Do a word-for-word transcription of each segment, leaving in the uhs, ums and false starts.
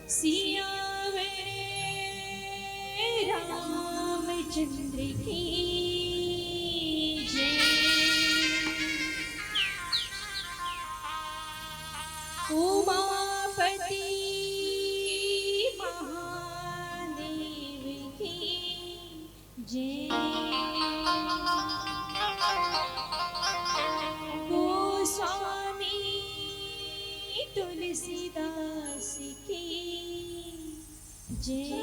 सियावर रामचंद्र की जय। उमापति महादेव की जय। गोस्वामी तुलसीदास की जय।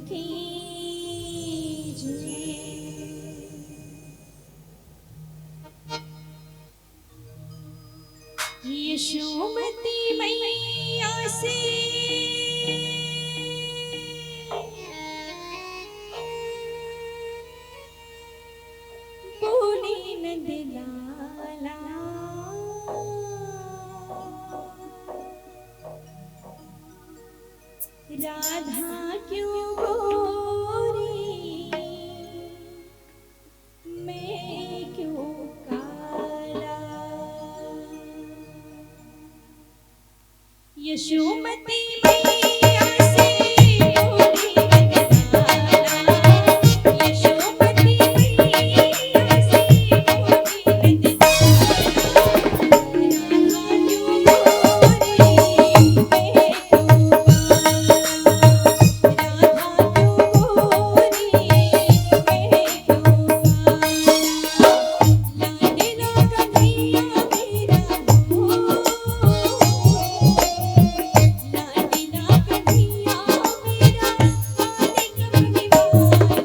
की जय। यशोमती मैया से बोले नंद लाला, राधा क्यों गोरी, मैं क्यों काला। यशोमती मैया से बोले नंद लाला, यशोमती मैया से बोले नंद लाला, राधा क्यों गोरी, मैं क्यों काला।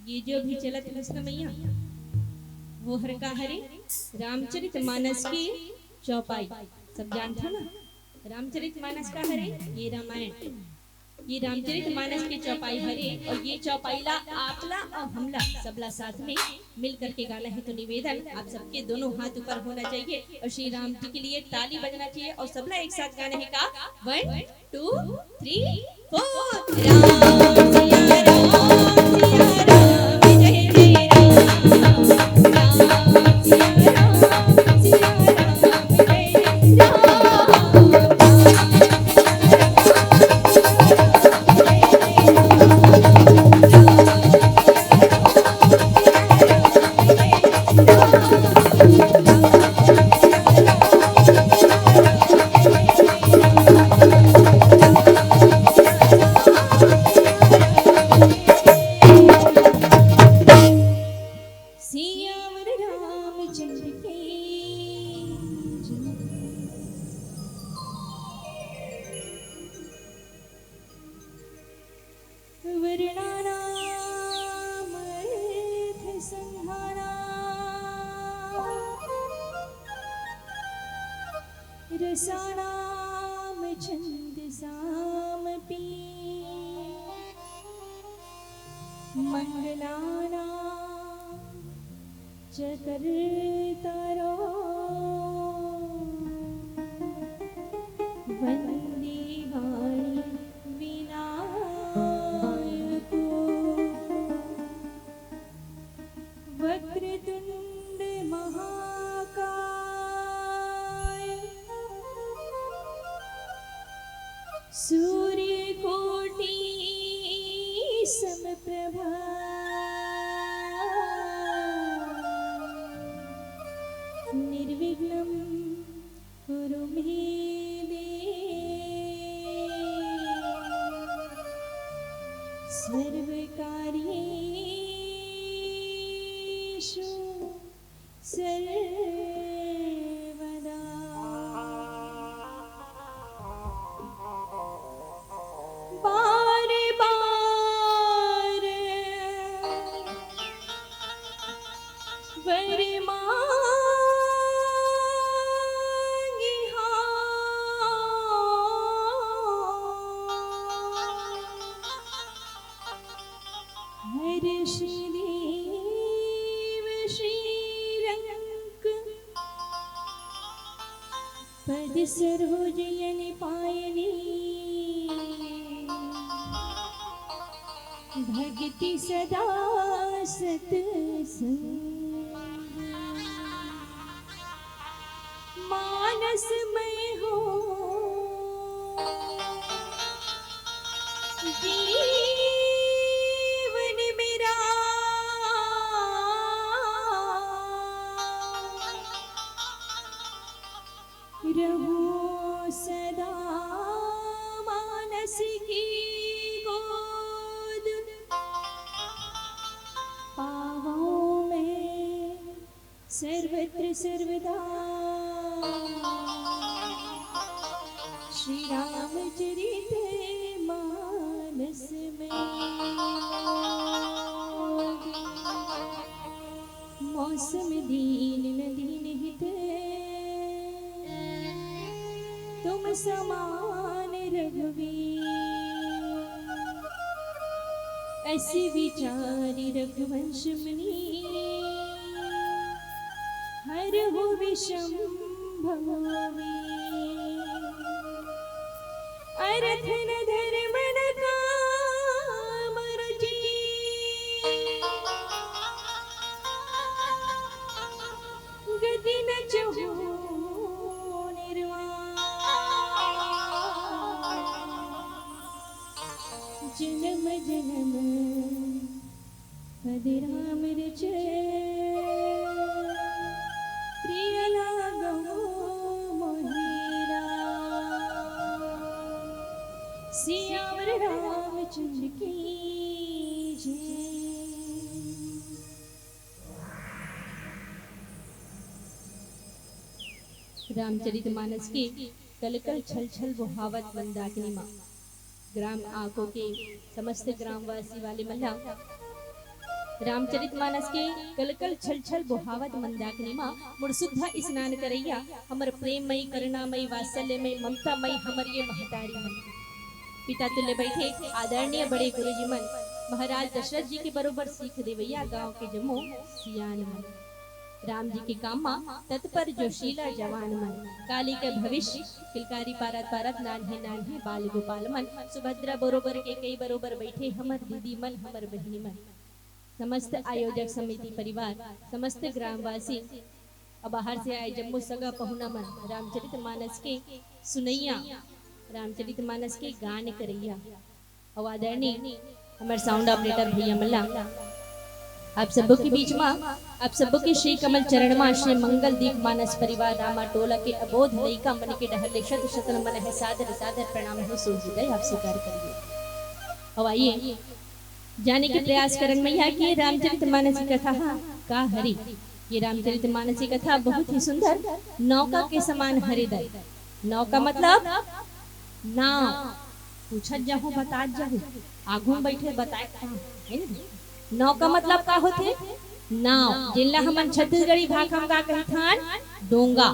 ये जो अभी चलत कृष्ण मैया, वो हर का हरे? रामचरित मानस की चौपाई। सब जानथो ना, रामचरित मानस का हरे? ये रामायण, ये रामचरित मानस की चौपाई हरे। और ये चौपाई ला आप ला और हम ला, सबला साथ में मिल करके गाना है। तो निवेदन, आप सबके दोनों हाथ ऊपर होना चाहिए और श्री राम जी के लिए ताली बजना चाहिए और सबला एक साथ गाना है का, वन, टू, थ्री, फोर। राम सिया राम, सिया राम, जय जय राम। राम सिया राम, सिया राम, जय जय राम। वर्णानामर्थसङ्घानां रसानां छन्दसामपि। मङ्गलानां च कर्तारो वन्दे वाणी विनायको। वक्रतुण्ड महाकाय सूर्यकोटि समप्रभा। निर्विघ्नं कुरु मे देव सर्वकार्येषु सर्वदा। बार बार वर मांगी हां। हर्ष देव श्रीरंग पद सरोज यन पायनी। भक्ति सदा सतसंग मानस में हो। जीवन मेरा रहूं सदा मानस की गोद। पावों में सर्वत्र सर्वदा श्री रामचरित मानस में। मौसम दीन न दीन हित तुम समान रघुवीर। अस विचार रघुवंश मुनि हरहु विषम भव वीर। अरथ न धरम न काम रुचि गति न चहु निर्वाण। जनम जनम पद राम रच प्रिय लागो मोहि राम। सियावर रामचंद्र की जय। रामचरित मानस के कलकल छल छल बोहावत मंदाकिनी माँ। ग्राम आको के समस्त ग्रामवासी वाले मन ला रामचरित मानस के कलकल छल छल बोहावत मंदाकिनी माँ मुड़सुद्धा स्नान करैया हमर प्रेममयी, करुणामयी, वात्सल्यमयी, ममतामयी हमर ये महतारी मन, पिता तुल्य बैठे आदरणीय बड़े गुरुजी मन, महाराज दशरथ जी के बरोबर सीख देवैया गांव के जम्मो सियान मन। राम जी के काम मा तत्पर जोशीला जवान मन, काली के भविष्य किलकारी पारत पारत नान्हे नान्हे बाल गोपाल मन, सुभद्रा बरोबर के कई बरोबर बैठे हमर दीदी मन, हमर बहिनी मन, समस्त आयोजक समिति परिवार, समस्त ग्रामवासी, अउ बाहर से आए जम्मो सगा पहुना मन, रामचरित मानस के सुनैया, रामचरित मानस के गान करैया, अउ आदरणीय हमर sound operator भैया मन ला, आप सबो के बीच मा, आप सबो के श्री कमल चरण मा, श्री मंगल दीप मानस परिवार रामा टोला के अबोध लइका मन के डहर ले शत शत नमन हे, सादर सादर प्रणाम हे, सूर्योदय आप स्वीकार करिए। अउ आइए, जाने के प्रयास करन मैया कि ये रामचरित मानस की कथा हा का हरे। ये रामचरित मानस की कथा बहुत ही सुंदर नौका के समान हरे दई। नौका मतलब नाव, पूछत जाहूं, बतात जाहूं, आगू में बैठे बताए का, है ना? नौका मतलब का होथे? नाव, जेला हमन छत्तीसगढ़ी भाखा म का कहिथन? डोंगा।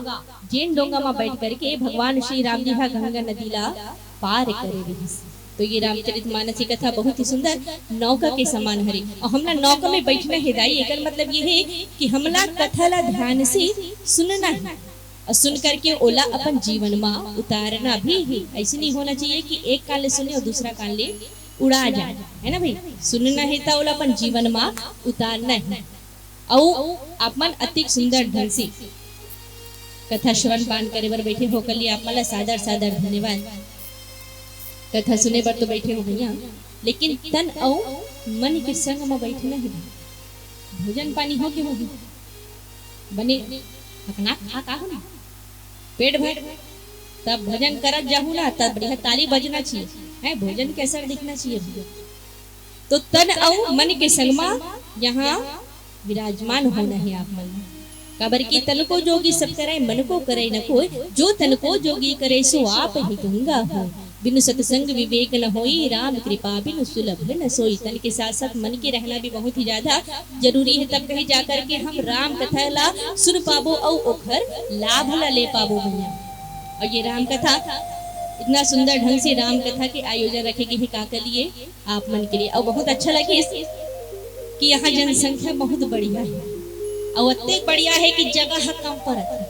जेन डोंगा म बैठ करके भगवान श्री राम जी ह गंगा नदी ला पार करे रिहिस। तो ये रामचरित मानस की कथा बहुत ही सुंदर नौका के समान हरे। और हमला नौका में बैठना हे दाई, एकर मतलब ये है कि हमला कथा ला ध्यान से सुनना है और सुन करके ओला अपन जीवन में उतारना भी है। ऐसे नहीं होना चाहिए कि एक कान ले सुने और दूसरा कान ले उड़ा जाए, है ना भाई? सुनना है तो ओला अपन जीवन में उतारना है। अउ आप मन अतिक सुंदर ढंग से कथा श्रवण पान करे बर बैठे हो, ओकर लिए आप मन ला सादर सादर धन्यवाद। कथा सुने बर तो बैठे हो भैया, लेकिन तन अउ मन के संग म बैठना ही। भोजन पानी हो के होही, बने हकना खा का हो ना, पेट भर, तब भजन करत जाहू ना, तब बढ़िया ताली बजना चाहिए, है, भोजन के असर दिखना चाहिए भैया। तो तन अउ मन के संग म यहाँ विराजमान होना है आप मन। काबर कि तन को जोगी सब करे, मन को करे न कोई, जो तन को जोगी करे, सो आप ही गंगा हो। बिनु सत्संग विवेक न होई, राम कृपा बिनु सुलभ न सोई। तन के साथ साथ मन के रहना भी बहुत ही ज्यादा जरूरी है, तब कहीं जाकर के हम राम कथा ला सुन पाबो अउ ओखर लाभ ला ले पाबो भैया। और ये राम कथा, इतना सुंदर ढंग से राम कथा के आयोजन रखे गे हे का के लिए, आप मन के लिए। और बहुत अच्छा लगे कि यहाँ जनसंख्या बहुत बढ़िया है और अत्ते बढ़िया है कि जगह ह कम परत है,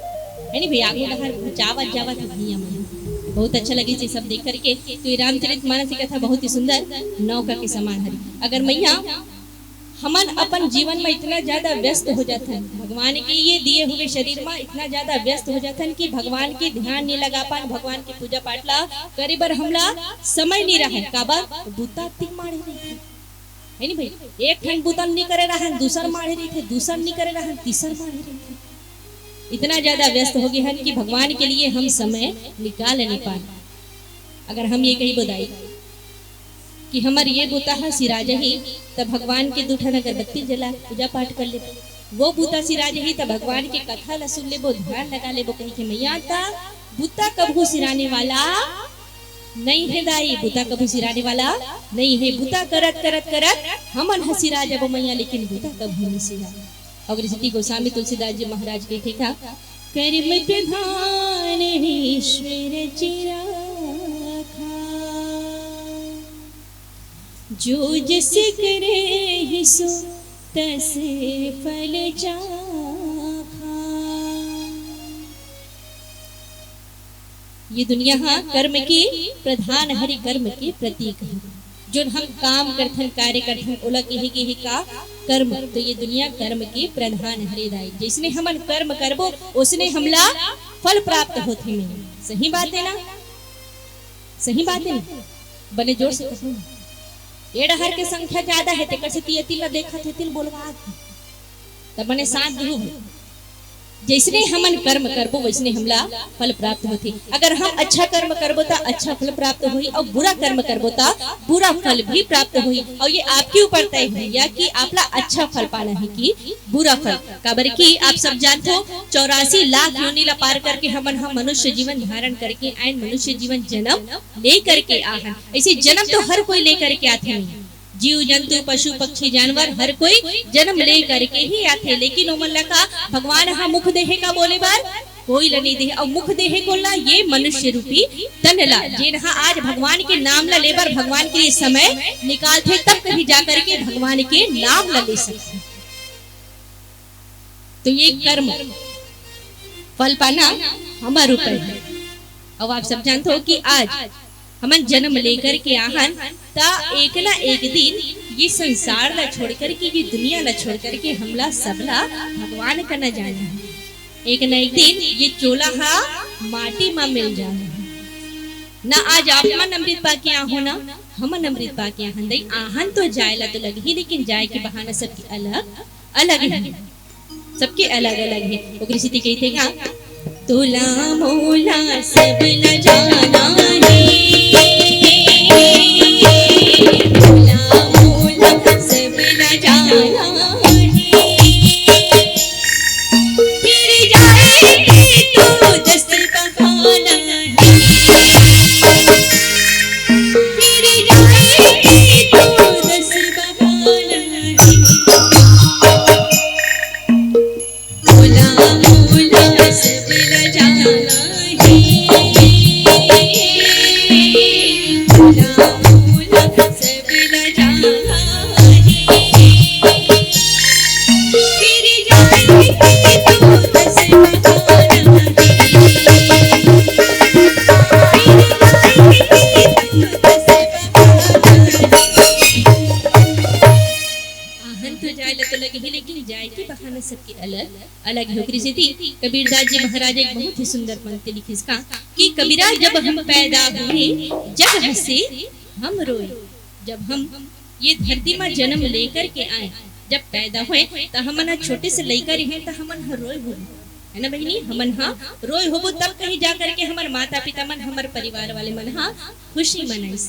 है नी भैया? आगू बाहर जावत जावत है भैया मन, बहुत अच्छा लगे ये सब देख करके। तो ये रामचरित मानस की कथा बहुत ही सुंदर नौका के समान हरी। अगर मैया हमन अपन जीवन में इतना ज्यादा व्यस्त हो जाथन, भगवान के ये दिए हुए शरीर में इतना ज्यादा व्यस्त हो जाथन कि भगवान के ध्यान नहीं लगा पान, भगवान के पूजा पाठ ला करे बर हमला समय नहीं रहे। काबर? बुता अतिक माढ़े रहिथे, है नी भाई? एक ठन बुता नहीं करे रहन, दूसर माढ़े रहिथे, दूसर नहीं करे रहन, तीसर माढ़े रहिथे। इतना ज्यादा व्यस्त हो गए हन कि भगवान के लिए हम समय निकाल नहीं पाए। अगर हम ये कही बोदाई कि हमर ये बुता ह सिरा जही, त भगवान के दू ठन अगरबत्ती जला, पूजा पाठ कर लेबो। वो बुता सिरा जही, त भगवान के कथा ला सुन लेबो, ध्यान लगा लेबो, कही के मैया, त बुता कभू सिराने वाला नहीं है दाई, बुता कभू सिराने वाला नहीं है। बुता करत करत करत हमन ह सिरा जबो मैया, लेकिन बुता कभू नहीं सिरा। और ऋषि गोस्वामी तुलसीदास जी महाराज के ठेका, कर्म प्रधान ईश्वर चिराखा, जो जस करे ही सो तस फल चाखा। ये दुनिया हा कर्म के प्रधान हरे, कर्म के प्रतीक है। जो हम काम करथन, कार्य करथन, ओला कहे गे हे का? कर्म। तो ये दुनिया कर्म के प्रधान हरे दाई। जैसने हमन कर्म करबो, ओसने हमला फल प्राप्त होथे में। सही बात है ना? सही बात है ना? बने जोर से कहो ना। ये डहर के संख्या ज्यादा है, तेकर से तिया तिल ला देखत हे, तिल बोलवा के। तब बने साथ दुहू है। जैसने हमन कर्म करबो, वैसने हमला फल प्राप्त होथे। अगर हम अच्छा कर्म करबो, त अच्छा फल प्राप्त होही, और बुरा कर्म करबो, त बुरा फल भी प्राप्त होही। और ये आपके ऊपर तय है भैया कि आपला अच्छा फल पाना है कि बुरा फल। काबर कि आप सब जानथो, चौरासी लाख योनि ला पार करके हमन हम मनुष्य जीवन धारण करके आयन, मनुष्य जीवन जन्म ले करके आहन। ऐसे जन्म तो हर कोई ले करके आथे नहीं। जीव जंतु पशु पक्षी जानवर हर कोई जन्म ले करके ही आथे, लेकिन ओमन ला का भगवान हा मुख देहे का बोले बर? कोई ला नहीं देहे। और मुख देहे कोन ला? ये मनुष्य रूपी तन ला, जेन हा आज भगवान के नाम ला लेबर भगवान के लिए समय निकालथे, तब कहीं जा करके भगवान के नाम ला ले सकथे। तो ये कर्म फल पाना हमार ऊपर है। और आप सब जानते हो कि आज हमन जन्म लेकर के आहन, त एक ना एक दिन ये संसार ला छोड़ करके, ये दुनिया ला छोड़ करके हमला सबला भगवान कना जाना है। एक ना एक दिन ये चोला हा माटी मा मिल जाना है। ना आज आप मन अमृत पाके आहो ना हमन अमृत पाके आहन। दई आहन तो जाए ला तो लगही, लेकिन जाए के बहाना सबके अलग अलग है, सबके अलग अलग है। ओकरे सेती कहिथे का, तोला मोला सब न जाना है, तोला मोला सब न जाना है। फिर जाए तो दस बहाना है, जाए के बहाना सबके अलग अलग हे। ओकरे सेती कबीरदास जी महाराज एक बहुत ही सुंदर पंक्ति लिखिस का कि कबीरा जब हम पैदा हुए जग हंसे हम रोए। जब हम ये धरती मा जन्म लेकर के आए, जब पैदा होए त हमन ह छोटे से लइका रहे त हमन ह रोए होबो, है ना बहिनी? हमन ह रोए होबो तब कहीं जा करके हमर माता पिता मन, हमर परिवार वाले मन ह खुशी मनाइस।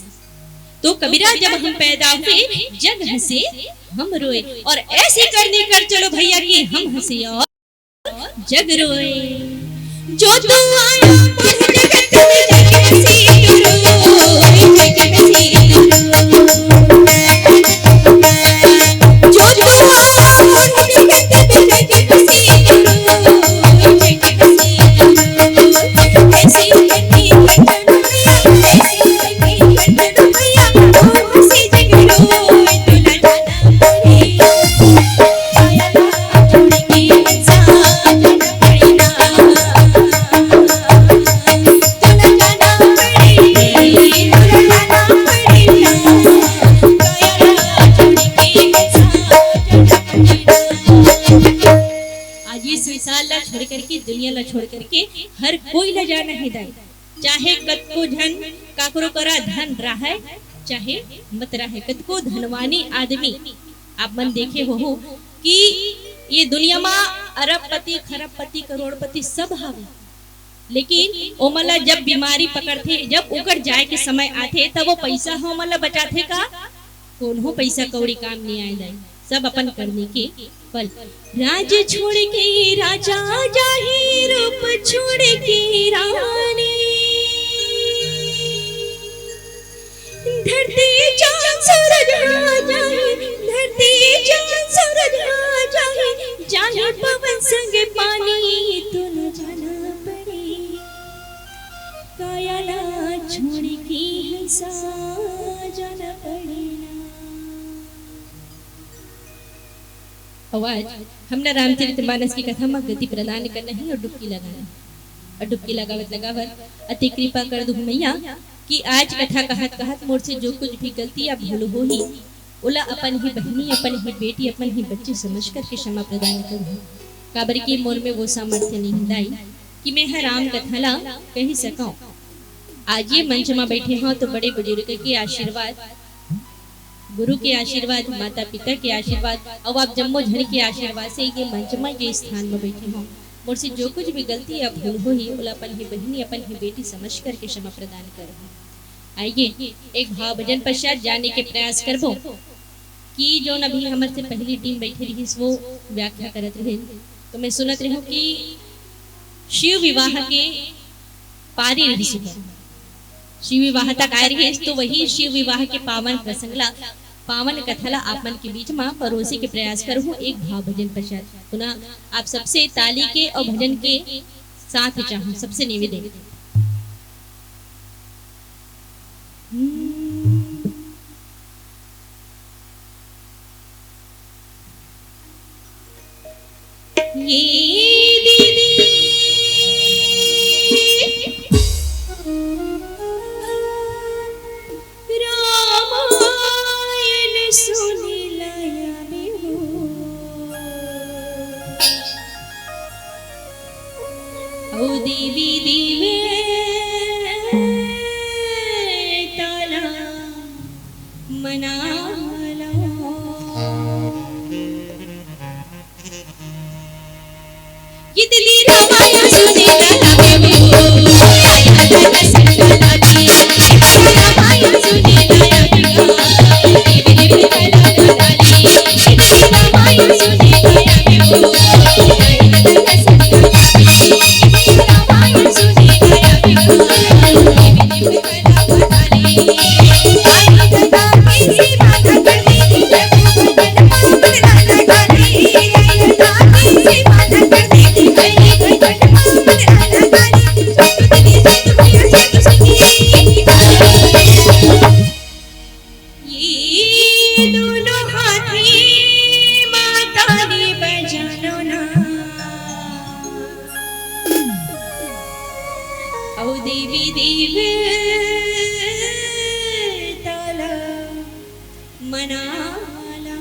तो कबीरा जब हम पैदा हुए जग हंसे हम रोए, और ऐसे करने कर चलो भैया कि हम हंसे और जग रोए। जो तू आया पढ़ जगत में जग हंसे रोए, जग हंसे रोए। जो तू आया पढ़ जगत में जग हंसे रोए, जग हंसे रोए। ऐसे करने कर चलो भैया, ऐसे करने कर चलो भैया, और से जग रोए, तोला जाना पड़े। आज ये संसार ला छोड़ करके, दुनिया ला छोड़ करके हर कोई ला जाना हे दाई। चाहे कतको झन काकरो करा धन राहय, चाहे मत राहय, कतको धनवानी आदमी आप मन देखे होहू कि ये दुनिया मा अरबपति, खरबपति, करोड़पति सब हावे, लेकिन ओमन ला जब बीमारी पकड़थे, जब उकर जाए के समय आथे, तब वो पैसा ह ओमन ला बचाथे का? कोनो पैसा कौड़ी काम नहीं आए दाई, सब अपन करनी के फल। राज छोड़ के राजा जाही, रूप छोड़ के रानी। धरती चांद सूरज आ जाही, धरती चांद सूरज आ जाही, जाही पवन संग पानी, तोला जाना पड़े। काया ला छोड़ के हंसा जाना पड़े ना। अउ आज हमला रामचरित मानस की कथा म गति प्रदान करना हे अउ डुबकी लगाना हे। अउ डुबकी लगावत लगावत अति कृपा कर दुहू मैया कि आज कथा कहत कहत मोर से जो कुछ भी गलती या भूल होही, ओला अपन ही बहिनी, अपन ही बेटी, अपन ही बच्ची समझ करके क्षमा प्रदान करहू। काबर कि मोर में वो सामर्थ्य नहीं दाई कि मैं ह राम कथा ला कही सकंव। आज ये मंच म बैठे हंव तो बड़े बुजुर्ग के आशीर्वाद, गुरु के आशीर्वाद, माता पिता के आशीर्वाद अउ आप जम्मो झन के आशीर्वाद से ये मंच म, ये स्थान म बैठे हंव। मोर से जो कुछ भी गलती या भूल होही, ओला अपन ही बहिनी, अपन ही बेटी समझ करके क्षमा प्रदान करहू। आइए, एक भाव भजन पश्चात जाने के प्रयास करबो कि जोन अभी हमर से पहली टीम बैठे रहिस, वो व्याख्या करत रहिन, तो मैं सुनत रहूं कि शिव विवाह के पारी रहिस, शिव विवाह तक आए रहिस, तो वही शिव विवाह के पावन प्रसंग ला, पावन कथा ला आप मन के बीच मा परोसे के प्रयास करहूं एक भाव भजन पश्चात। पुनः आप सबसे ताली के अउ भजन के साथ चाहूं, सबसे निवेदन। ये दीदी रामायण सुने ला आवे हो। ओ देवी देवता ला मना लो। ये दिली रामायण सुने ला आवे हो। रामायण सुने ला आवे हो। ये दोनों हाथी माता ने बजानो ना। अहो देवी देवता ला मना लो।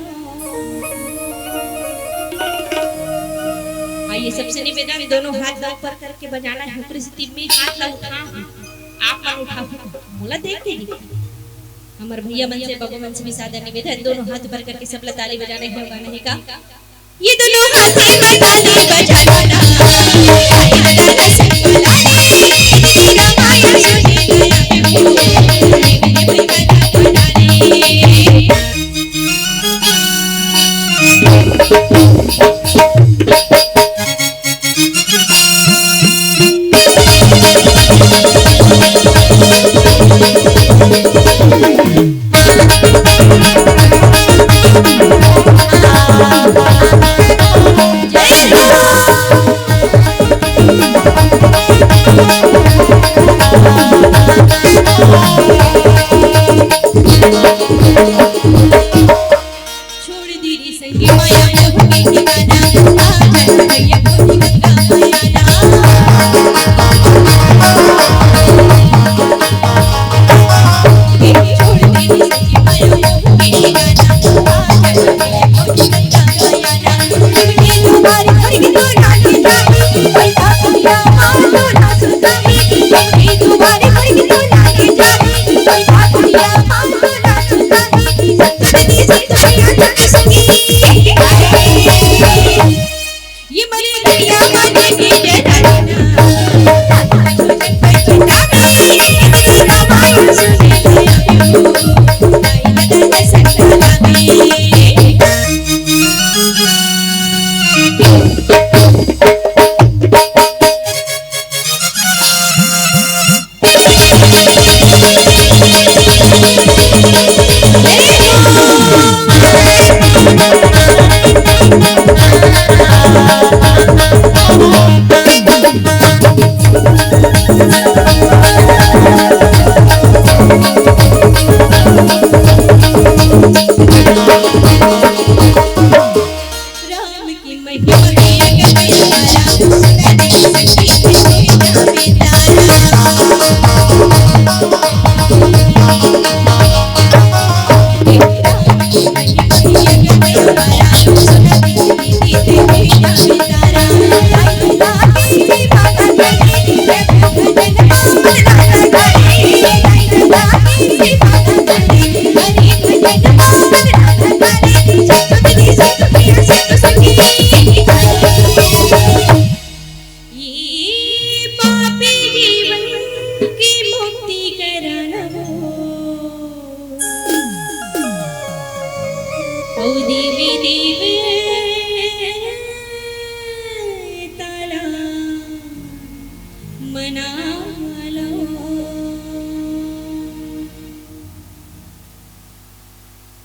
ये सबसे निवेदन, दोनों हाथ ऊपर करके बजाना है, ऊपरी स्थिति में हाथ ला उठा, आप मन उठाहू, मोला देख के जी। हमर भैया मन से, बाबू मन से भी सादर निवेदन, दोनों हाथ ऊपर करके सबला ताली बजाना है, गाना है का। ये दोनों हाथ में ताली बजाना।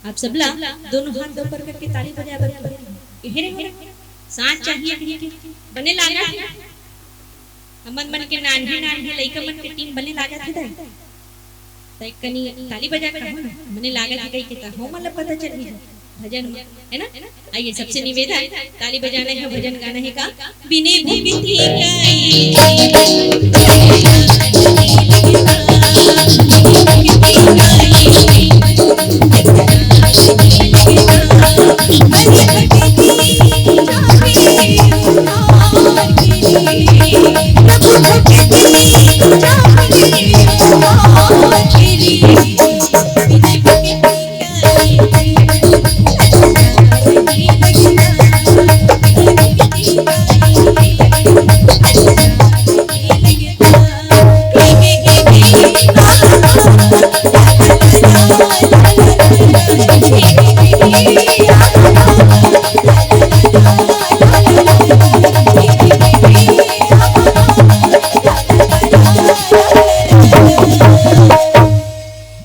आप सबला दोनों हाथ ऊपर करके ताली बजाए बर कहे। एहरे हो, साथ चाहिए कहिके बने लागत हे। हमन मन के नान्हे नान्हे लइका मन के टीम बने लागत हे दाई। त एक कनी ताली बजा के कहो ना, बने लागत हे कहिके त हमन ला पता चलही भजन में, है ना? आइए, सबसे निवेदन, ताली बजाना है, भजन गाना है का? बिने भक्ति का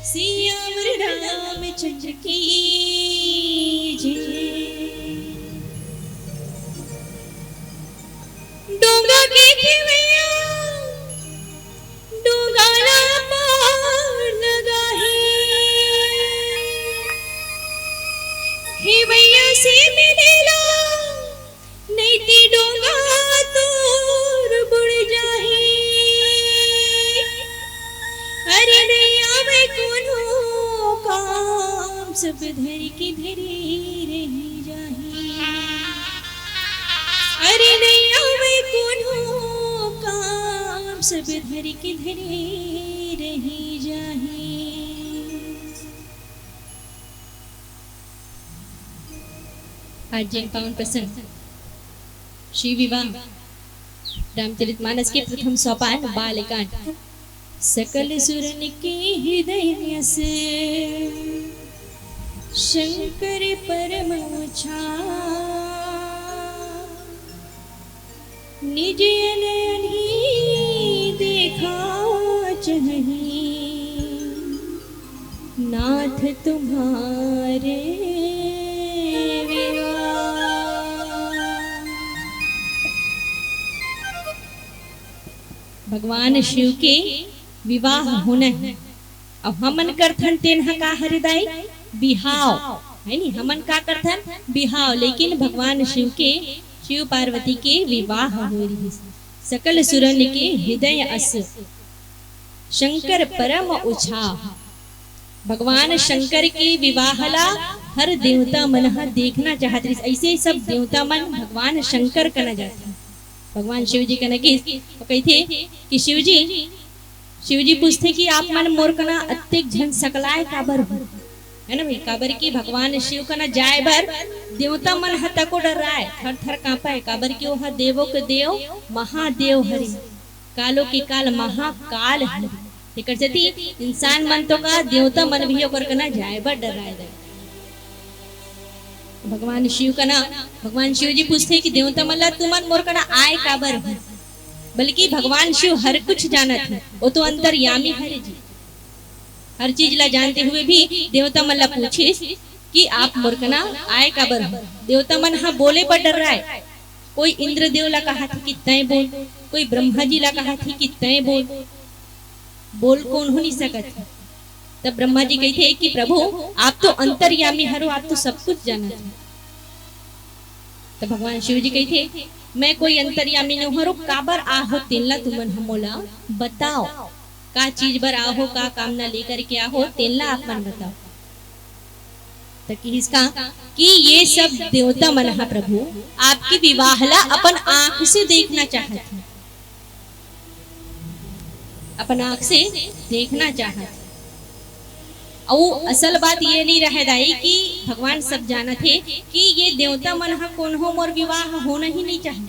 सियावर रामचंद्र की जय। डोंगा के खेवैया, डोंगा ला पार लगा हे। खेवैया से मिले ला, नइते डोंगा तोर बुड़ जाही। अरे नइ आवय कोनो काम, सब धर के धरे रहि जाही। अरे नइ काम सब धरि के धरे रहि जाही। आज जेन पावन प्रसंग श्री विवाह रामचरितमानस के प्रथम सोपान बालकांड, सकल सुरन के हृदय अस शंकर परम उछाह। निज नयन ही देखा चाही नाथ तुम्हारे विवाह। भगवान शिव के विवाह होना हे। अब हमन करथन तेन ह का हरे दाई? बिहाव, हे नी? हमन का करथन? बिहाव। लेकिन भगवान शिव के, शिव पार्वती के विवाह होय रिहिस। सकल सुरन के हृदय अस शंकर परम उछाह। भगवान शंकर के विवाह ला हर देवता मन ह देखना चाहत रिहिस। अइसे सब देवता मन भगवान शंकर कना जाथे। भगवान शिव जी कना गिस, वो कहिथे कि शिव जी, शिव जी पूछथे कि आप मन मोर कना अतेक झन सकलाय काबर हो? हे ना भई, काबर कि भगवान शिव कना जाय बर देवता मन ह तको डर्राय, थर-थर कांपय, काबर कि ओह देवो के देव महादेव हरे, कालो के काल महाकाल हरे। तेकर सेती इंसान मन तो का, देवता मन भी ओकर कना जाय बर डर्राय दे। भगवान शिव कना, भगवान शिव जी पूछथे कि देवता मन ला तुमन मोर कना आय काबर हो? बल्कि भगवान शिव हर कुछ जानत हे, वो तो अंतर्यामी हरे जी। हर चीज ला जानते हुए भी देवता मन ला पूछिस कि आप मोर कना आय काबर हो? देवता मन ह बोले बर डर्राय। कोई इंद्रदेव ला कहत हे कि तैं बोल, कोई ब्रह्मा जी ला कहत हे कि तैं बोल, बोल कोनो नइ सकत हे। तब ब्रह्मा जी कहिथे कि प्रभु, आप तो अंतर्यामी हरो, आप तो सब कुछ जानत हो। तब भगवान शिव जी कहिथे, मैं कोई अंतर्यामी नोहंव, काबर आहो तेन ला तुमन ह मोला बताव, का चीज बर आहो, का कामना लेकर के आहो, तेन ला आप मन बताव। त किहिस का कि ये सब देवता मन ह प्रभु आपके विवाह ला अपन आंख से देखना चाहत हे, अपन आंख से देखना चाहत हे। अउ असल बात ये नइ रहय दाई कि भगवान सब जानत हे कि ये देवता मन ह कोन्हो मोर विवाह होना ही नइ चाहे,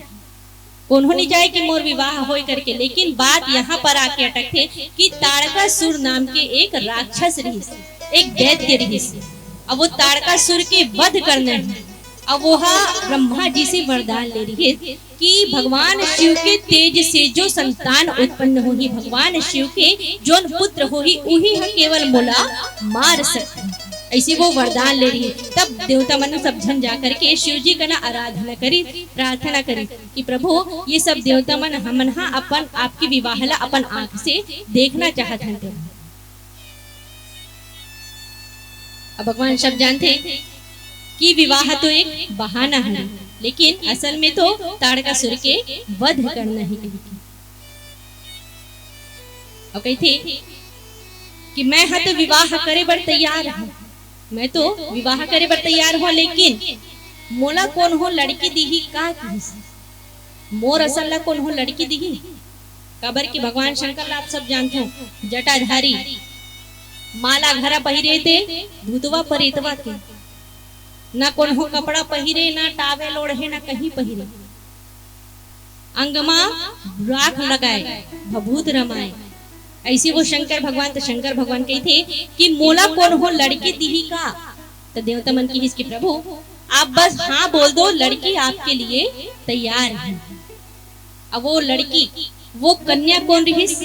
कोन्हो नइ चाहे कि मोर विवाह होय करके। लेकिन बात यहाँ पर आके अटकथे कि ताड़कासुर नाम के एक राक्षस रिहिस, एक दैत्य रिहिस। अब वो ताड़कासुर के वध करना हे। अब वो ह ब्रह्मा जी से वरदान ले रिहिस कि भगवान शिव के तेज से जो संतान उत्पन्न होही, भगवान शिव के जोन पुत्र होही, उही ह केवल मोला मार सकही। अइसे वो वरदान ले रिहिस। तब देवता मन सब झन जा करके शिव जी कना आराधना करिस, प्रार्थना करिस कि प्रभु, ये सब देवता मन हमन ह अपन, आपके विवाह ला अपन आंख से देखना चाहत हन। अब भगवान सब जानथे कि विवाह तो एक बहाना हरे, लेकिन असल में तो ताड़कासुर के वध करना हे कहिके। अउ कहिथे कि मैं ह तो विवाह करे बर तैयार हंव, मैं तो विवाह करे बर तैयार हंव, लेकिन मोला कोन्हो लड़की दिही का किहिस? मोर असन ला कोन्हो लड़की दिही? काबर कि भगवान शंकर ला आप सब जानथो, जटाधारी, माला घरा पहिरे ते भूतवा परेतवा के, ना कोन्हो कपड़ा पहिरे, ना टावेल ओढ़े, ना कहीं पहिरे, अंग मा राख लगाए, भभूत रमाए। अइसे वो शंकर भगवान, त शंकर भगवान कहिथे कि मोला कोन्हो लड़की दिही का? त देवता मन किहिस कि प्रभु, आप बस हाँ बोल दो, लड़की आपके लिए तैयार है। अब वो लड़की, वो कन्या कोन रिहिस?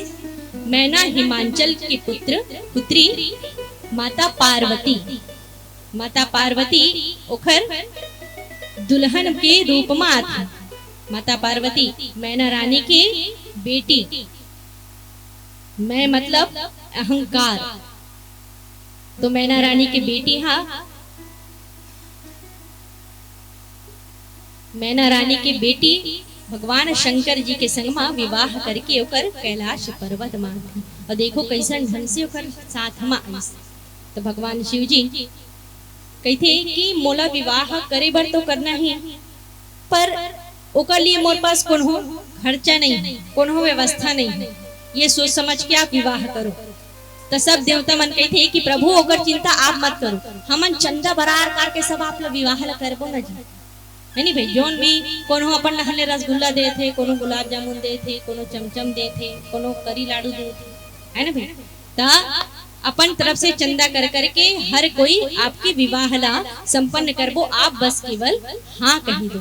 मैना हिमांचल के पुत्र, पुत्री माता पार्वती। माता पार्वती ओखर दुल्हन के रूप म आथे। माता पार्वती मैना रानी के बेटी। मैं मतलब अहंकार। तो मैना रानी के बेटी हा, मैना रानी के बेटी भगवान शंकर जी के संग म विवाह करके ओकर कैलाश पर्वत म आथे। अउ देखो कइसन ढंग से ओकर साथ म आइस। तो भगवान शिव जी कहिथे कि मोला विवाह करे बर तो करना ही, पर ओकर लिए मोर पास कोनो खर्चा नहीं, कोनो व्यवस्था नहीं है, ये सोच समझ के आप विवाह करो। तो सब देवता मन कहते हैं कि प्रभु, ओकर चिंता आप मत करो, हमन चंदा बरार करके सब आप ला विवाह ला करबो ना जी, है नी भाई? जोन भी कोनो अपन डहन ले रसगुल्ला देथे, कोनो गुलाब जामुन देथे, कोनो चमचम देथे, कोनो करी लाडू देथे, है ना भाई? त अपन तरफ से चंदा कर करके हर कोई आपके विवाह ला संपन्न करबो, आप बस केवल हाँ कही दो।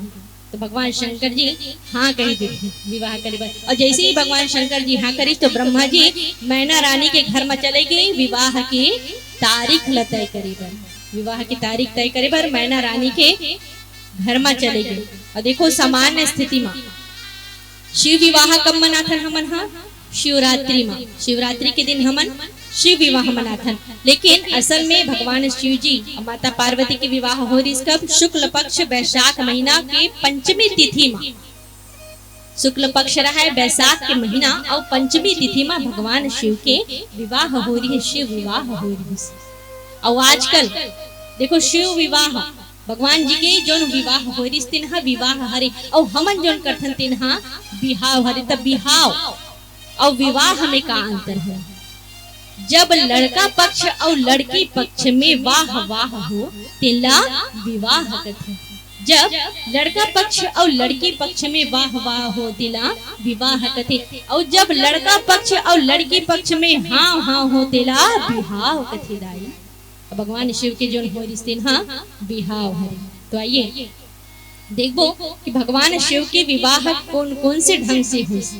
तो भगवान शंकर जी हाँ कही देथे विवाह करे बर। और जैसे ही भगवान शंकर जी हाँ करिस, तो ब्रह्मा जी मैना रानी के घर में चले गए विवाह की तारीख ल तय करे बर। विवाह की तारीख तय करे बर मैना रानी के घर में चले गए। और देखो, सामान्य स्थिति में शिव विवाह कब मनाथन हमन हा? शिवरात्रि में। शिवरात्रि के दिन हमन शिव विवाह मनाथन। लेकिन असल में भगवान शिव जी और माता पार्वती के विवाह हो रिस कब? शुक्ल पक्ष बैशाख महीना के पंचमी तिथि में। शुक्ल पक्ष रहा है बैशाख के महीना और पंचमी तिथि में भगवान शिव के विवाह हो रही है, शिव विवाह हो रही है। और आजकल देखो, शिव विवाह, भगवान जी के जोन विवाह हो रिस तेन हा विवाह हरे, और हमन जोन करथन तेन हा बिहाव हरे। तब बिहाव और विवाह में का अंतर है? जब लड़का पक्ष और लड़की पक्ष में वाह वाह हो, तेला विवाह कथे। जब लड़का पक्ष और लड़की पक्ष में वाह वाह हो, तेला विवाह कथे। और जब लड़का पक्ष और लड़की पक्ष में हाँ हाँ हो, तेला बिहाव कथे दाई। भगवान शिव के जोन हो रिस तेन हा बिहाव हरे। तो आइए देखबो कि भगवान शिव के विवाह कौन कौन से ढंग से होइस,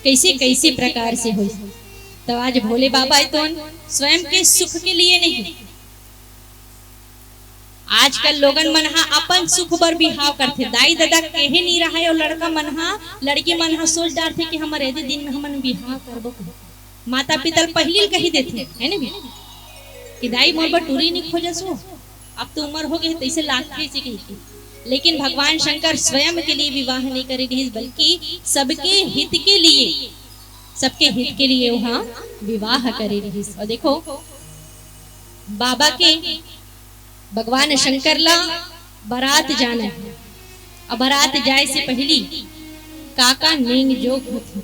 कैसे कैसे प्रकार से होइस। तो आज भोले बाबा तो स्वयं के सुख के लिए नहीं, आजकल लोगन मन हा अपन सुख बर बिहाव करथे। दाई ददा केहे नी रहाय, और लड़का मन हा, लड़की मन हा सोच डारथे कि हमर एदे दिन में हमन बिहाव करबो कहि। माता पिता ल पहिली ल कही देथे, है ना भी, कि दाई मोर बर टूरी नी खोजस हो, अब तो उम्र हो गए, तैसे लागथे से कही के। लेकिन भगवान शंकर स्वयं के लिए विवाह नहीं करे रहिस, बल्कि सबके हित के लिए, सबके हित के लिए वहाँ विवाह करे रहिस। और देखो, बाबा के, भगवान शंकर ला बारात जाना है। अब बारात जाए से पहली का का नेंग जोग होथे,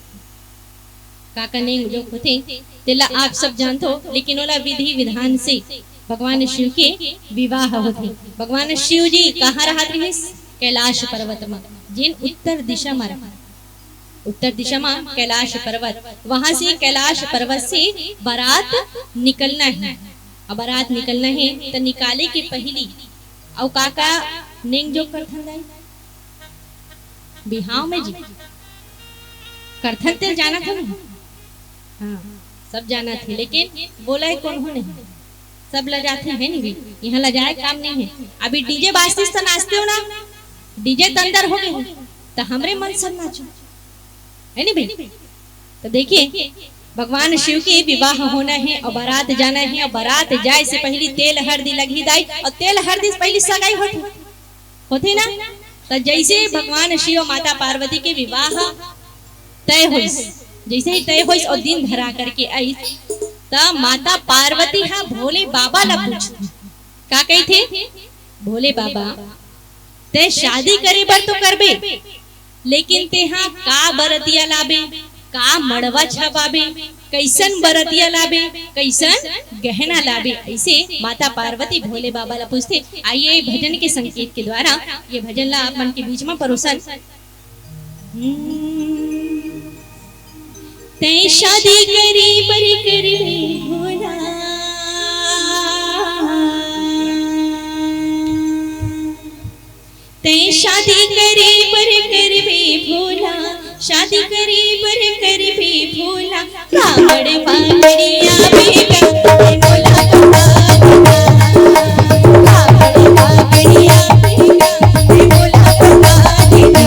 का का नेंग जोग होथे, तेला आप सब जानथो, लेकिन ओला विधि विधान से भगवान शिव के विवाह होथे। भगवान शिव जी कहाँ रहत रहिस? कैलाश पर्वत म, जेन उत्तर दिशा म रहा। उत्तर दिशा म कैलाश पर्वत, वहां से कैलाश पर्वत से बारात निकलना है। अब बारात निकलना है, त निकाले के पहली अउ का का नेंग जोग करथन दाई? बिहाव में जी करथन, तेल जानत हो ना? हाँ, सब जानत हे, लेकिन बोला है कौन हो नहीं, सब लजाथे है नहीं भी। यहाँ लजाए काम नहीं है। अभी डीजे बाजतीस त नाचते हो ना, डीजे त अंदर हो गए हो, त हमरे मन सब नाचो, है नहीं भाई? तो देखिए, भगवान शिव के विवाह होना है और बारात जाना है, और बारात जाए से पहली तेल हरदी लगही दाई, और तेल हरदी से पहली सगाई होती होथे ना, त जैसे भगवान शिव माता पार्वती के विवाह तय होइस, जैसे ही तय होइस और दिन धरा करके आइस, त माता पार्वती हा भोले बाबा ला पूछथे, का कहिथे? भोले बाबा, तै शादी करे बर तो करबे, लेकिन तेहा का बरतिया लाबे, का मड़वा छपाबे, कैसन बरतिया लाबे, कैसन गहना लाबे, ऐसे माता पार्वती भोले बाबा ला पूछथे। आइए, भजन के संकेत के द्वारा ये भजन ला आप मन के बीच में परोसन। हम्म। तै शादी करे बर करबे भोला, तै शादी करे बर करबे भोला, शादी करे बर करबे भोला। कावड़ बागड़िया बेटा, भोला बाबा देना। कावड़ बागड़िया बेटा, भोला बाबा देना।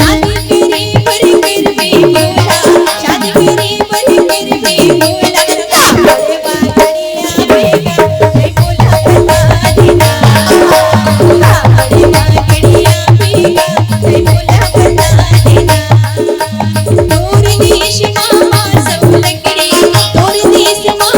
शादी करे बर करबे भोला, शादी करे बर करबे भोला। कावड़ बागड़िया बेटा, भोला बाबा देना। कावड़ बागड़िया बेटा, भोला बाबा देना। तोर देश मा सब लकड़ी, तोर देश मा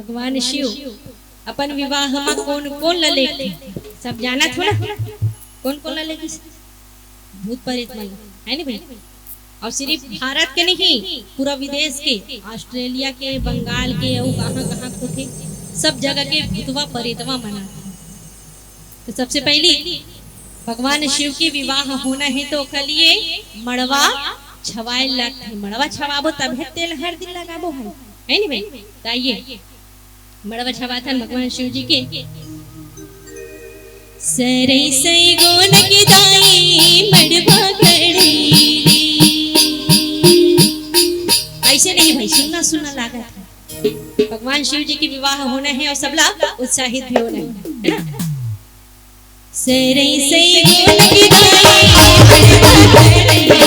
भगवान शिव अपन विवाह म कोन कोन ला लेगथे, सब जानत हो ना? कोन कोन ला लेगिस? भूत प्रेत मन, है नी भाई? अउ सिरिफ भारत के नहीं, पूरा विदेश के, ऑस्ट्रेलिया के, बंगाल के, अउ कहाँ कहाँ के होथे, सब जगह के भूतवा प्रेतवा मन आथे। तो सबसे पहली भगवान शिव के विवाह होना हे, तो ओकर लिए मड़वा छवाए लगथे। मड़वा छवाबो तभे तेल हरदी लगाबो है, है नी भाई? तो आइए, मड़वा छवाथन भगवान शिव जी के। सरई सई गोन के दाई मड़वा कड़ेली। ऐसे नहीं भाई, सुन्ना सुन्ना लागत हे। भगवान शिव जी के विवाह होना हे अउ सबला उत्साहित भी होना हे, है ना? सरई सई गोन के दाई मड़वा कड़ेली।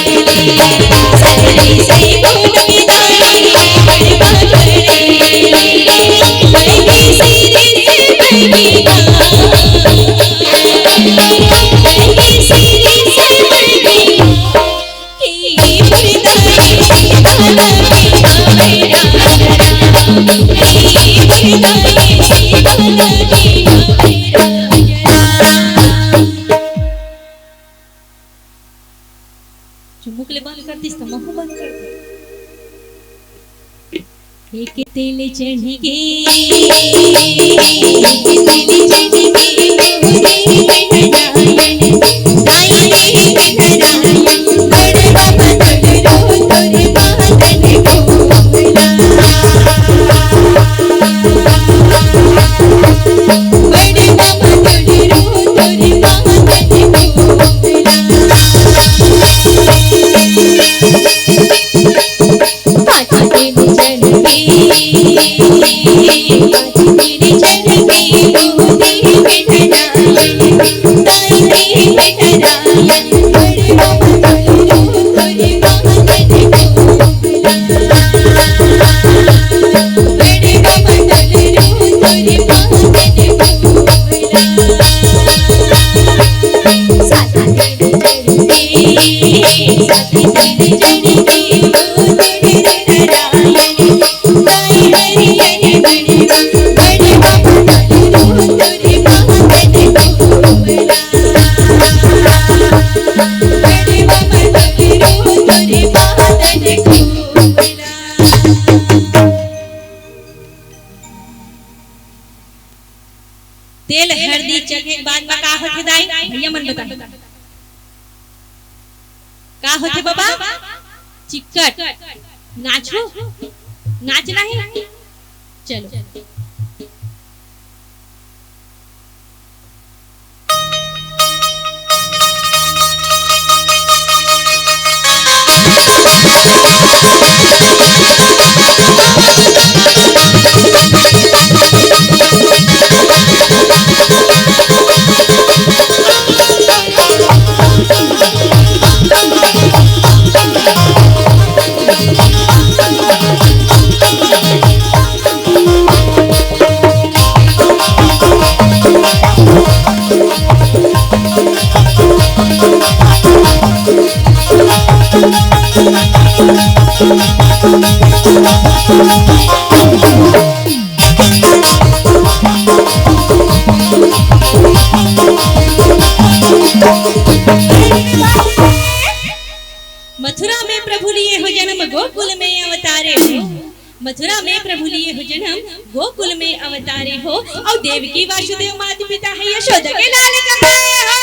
सरई सई गोन के दाई मड़वा कड़ेली। जो मुख ले बंद कर दिस, त महू बंद कर दे। एक तेल चढ़ गे, एक तेल चढ़ गे, तेल हरदी चघे के बाद म का होथे दाई? भैया मन बताओ, का होथे बाबा? चिक्कट। नाचो, नाचना हे। चलो। मथुरा में प्रभु लिए हो जन्म, गोकुल में अवतारे हो। मथुरा में प्रभु लिए हो जन्म, गोकुल में अवतारे हो। अउ देवकी वासुदेव माता पिता हे, यशोदा के लाल कहाए हो।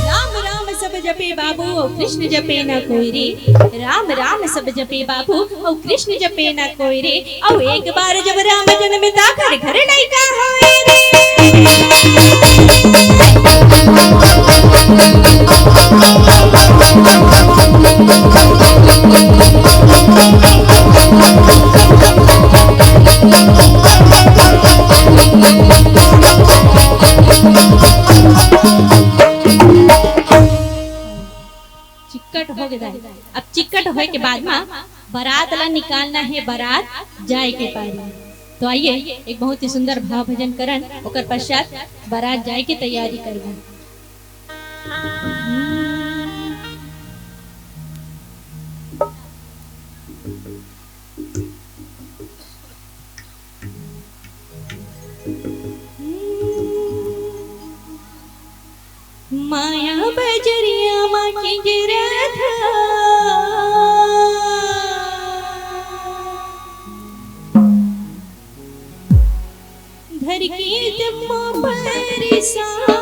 राम राम सब जपे बाबू, अउ कृष्ण जपे न कोई रे। राम राम सब जपे बाबू, अउ कृष्ण जपे न कोई रे। अउ एक बार जब राम जनमे ता घर घर लइका होए रे। चिक्कट। हो गे दाई। अब चिक्कट होए के बाद मा बरात ला निकालना हे, बरात जाए के पारी। तो आइए, एक बहुत ही सुंदर भाव भजन करन, ओकर पश्चात बरात जाए के तैयारी करबो। माया बजरिया मा किंजरत हा, धर के जम्मो परेशानी।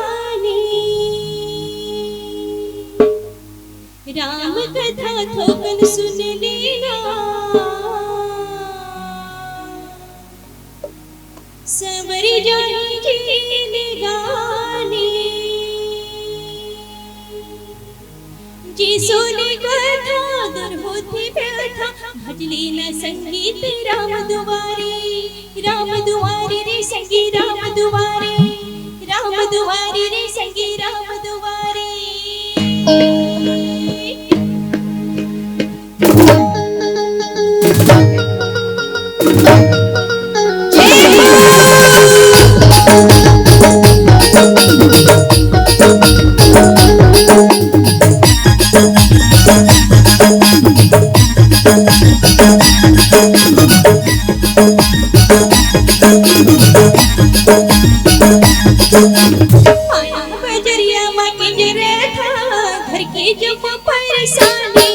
राम कथा थोकन सुन लेना, संवरी जाही जिनगानी। जे सुने कथा दूर होथे व्यथा, भजली न संगीत राम दुआरे, राम दुआरे रे संगी राम दुआरे, राम दुआरे रे संगी राम दुआरे। बजरिया मा किंजरत हा, धर के जम्मो परेशानी।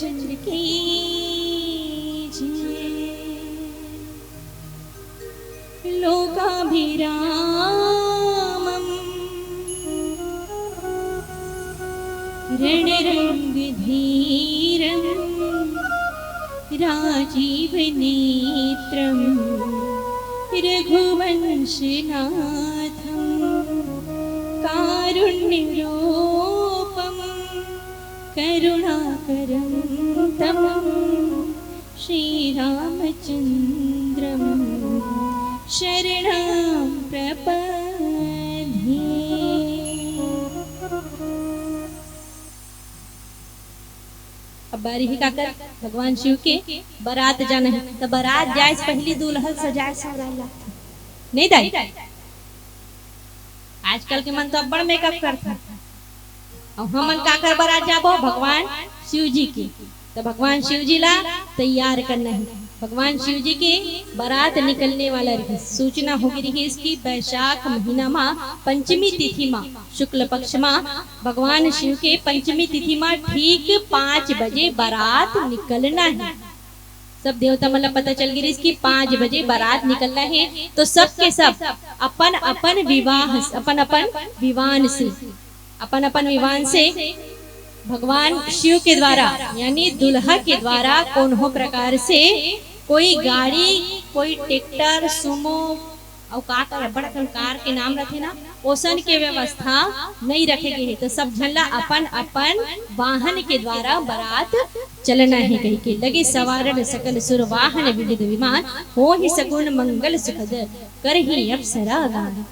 चंद्र की जय। लोकाभिरामं रणरंगधीरं राजीवनेत्रं रघुवंशनाथं कारुण्यरूपं करुणाकरं तं श्रीरामचंद्रं शरणं प्रपद्ये। अब बारी हे काकर, भगवान शिव के बरात जाना हे। त बरात जाए से पहिली दूल्हा ल सजाए संवराए लागथे, नहीं दाई? आजकल के मन तो अब्बड़ मेकअप करथे। अउ हमन काकर बरात जाबो? भगवान शिव जी के। त भगवान शिव जी ला तैयार करना हे। भगवान शिव जी के बरात निकलने वाला रहिस, सूचना होगे रहिस कि बैशाख महीना मा पंचमी तिथि मा, शुक्ल पक्ष मा, भगवान शिव के पंचमी तिथि मा ठीक पाँच बजे बरात निकलना हे। सब देवता मन ला पता चल गे रहिस कि पाँच बजे बरात निकलना हे। तो सब के सब अपन अपन विवाह, अपन अपन विमान से, अपन अपन विमान से भगवान शिव के द्वारा, यानी दुल्हा के द्वारा कोनो प्रकार से कोई गाड़ी, कोई ट्रैक्टर, सुमो, अउ का का अब्बड़ अकन कार के नाम रथे ना, ओसन के व्यवस्था नइ रखे गे हे। तो सब झन ला अपन अपन वाहन के द्वारा बरात चलना हे कहिके। लगे सवारन सकल सुर वाहन विविध विमान, होही सगुन मंगल सुखद करही अप्सरा गान।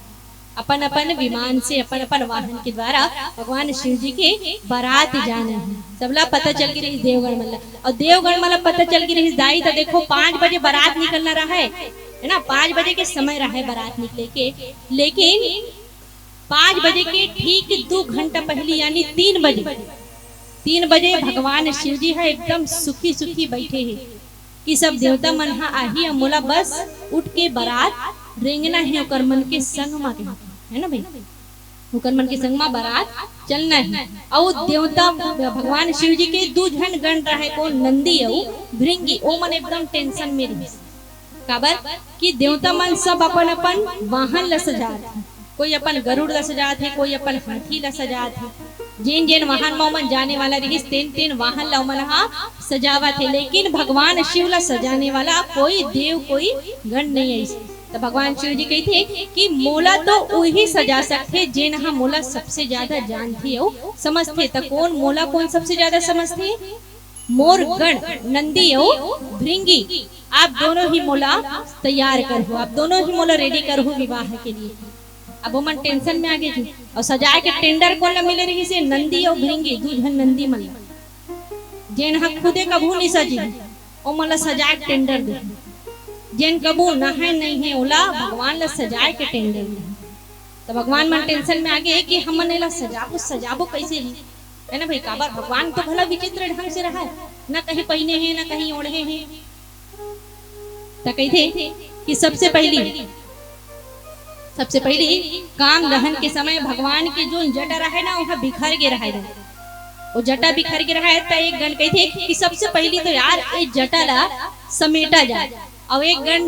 अपन अपन विमान से, अपन अपन वाहन के द्वारा भगवान शिव जी के बरात जाना हे। सबला पता चल गे रहिस देवगण मन ला, अउ देवगण मन ला पता चल गे रहिस दाई, त देखो पाँच बजे बरात निकलना रहय, हे ना, पाँच बजे के समय रहय बरात निकले के, लेकिन पाँच बजे के ठीक दू घंटा पहिली यानी तीन बजे, तीन बजे भगवान शिव जी ह एकदम सुखी सुखी बइठे हे कि सब देवता मन ह आही अउ मोला बस उठ के बरात रेंगना हे ओकर मन के संग मा, कहिथे, हे ना भई, ओकर मन के संग मा बरात चलना हे। अउ देवता भगवान शिव जी के दू झन गण रहय, कोन, नंदी अउ भृंगी, ओ मन एकदम tension में रहिस। काबर कि देवता मन सब अपन अपन वाहन ल सजात हे, कोई अपन गरुड़ ल सजात हे, कोई अपन हाथी ल सजात हे। जेन जेन वाहन म ओमन जाने वाला रहिस, तेन तेन वाहन ल ओमन ह सजावत हे, लेकिन भगवान शिव ल सजाने वाला कोई देव, कोई गण नइ आइस। त भगवान शिव जी कहिथे कि मोला तो उही सजा सकथे जेन ह मोला सबसे ज्यादा जानथे अउ समझथे। त कोन मोला कोन सबसे ज्यादा समझथे? मोर गण नंदी अउ भृंगी, आप दोनों ही मोला तैयार करहू, आप दोनों ही मोला ready करहू विवाह के लिए। अब ओमन tension में आगे जी, अउ सजाए के tender कोन ला मिले रहिस हे? नंदी अउ भृंगी, दू झन नंदी मन ला, जेन ह खुदे कभू नइ सजे, ओमन ला सजाए के tender दे। जेन कभू नहाए नइ हे, ओला भगवान ला सजाए के tender दे। त भगवान मन tension में आगे कि हमन एला सजाबो, सजाबो कइसे ही, हे ना भई? काबर भगवान तो घला विचित्र ढंग से रहय, ना कहीं पहिने हे, ना कहीं ओढ़े हे। त कहिथे कि सबसे पहिली, सबसे पहिली काम दहन के समय भगवान के जोन जटा रहय ना, ओहा बिखर गे रहय। ओ जटा बिखर गे रहय, त एक गण कहिथे कि सबसे पहिली तो यार, ए जटा ला समेटा जाए। अउ एक गण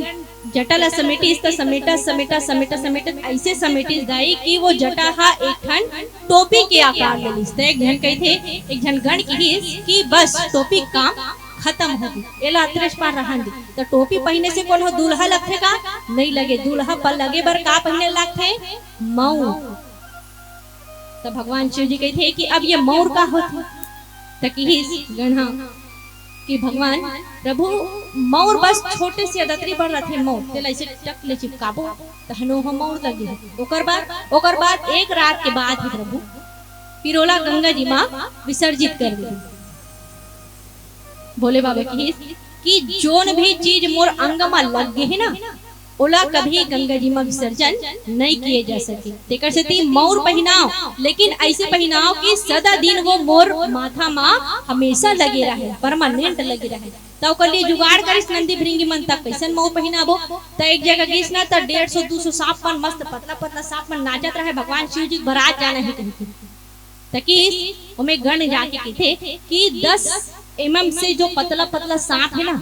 जटा ला समेटिस, त समेटा, समेटा, समेटा, समेटा, अइसे समेटिस दाई कि वो जटा ह एक ठन टोपी के आकार ले लिस। त एक झन कहिथे, एक झन गण किहिस कि बस टोपी काम खतम हो गे, एला अतरेच पार रहन दे। त टोपी पहिने से कोनो दूल्हा लगथे का? नइ लगे। दूल्हा पर लगे बर का पहिने लगथे? मऊर। त भगवान शिव जी कहिथे कि अब ये मऊर का होथे? त किहिस गण ह कि भगवान, प्रभु, मऊर बस छोटे से अदतरी बर रथे मऊर, तेला अइसे टक ले चिपकाबो, तहन ओह मऊर लगे। ओकर बाद, ओकर बाद एक रात के बाद ही प्रभु, फिर ओला गंगा जी मा विसर्जित कर दे। भोले बाबा किहिस कि जोन भी चीज मोर अंग मा लग गे हे ना, ओला कभी गंगा जी मा विसर्जन नइ किए जा सके। तेकर सेती मऊर पहिनाव, लेकिन अइसे पहिनाव कि सदा दिन वो मोर माथा मा हमेशा लगे रहय, permanent लगे रहय। त ओकर लिए जुगाड़ करिस नंदी भृंगी मन, त कइसन मऊर पहिनाबो? त एक जगह गिस ना, त डेढ़ सौ दू सौ सांप मन, मस्त पतला पतला सांप मन नाचत रहय, भगवान शिव जी के बरात जाना हे कहिके। त किहिस, ओमे गण जाके कहिथे कि दस एमन से जो पतला पतला सांप हे ना,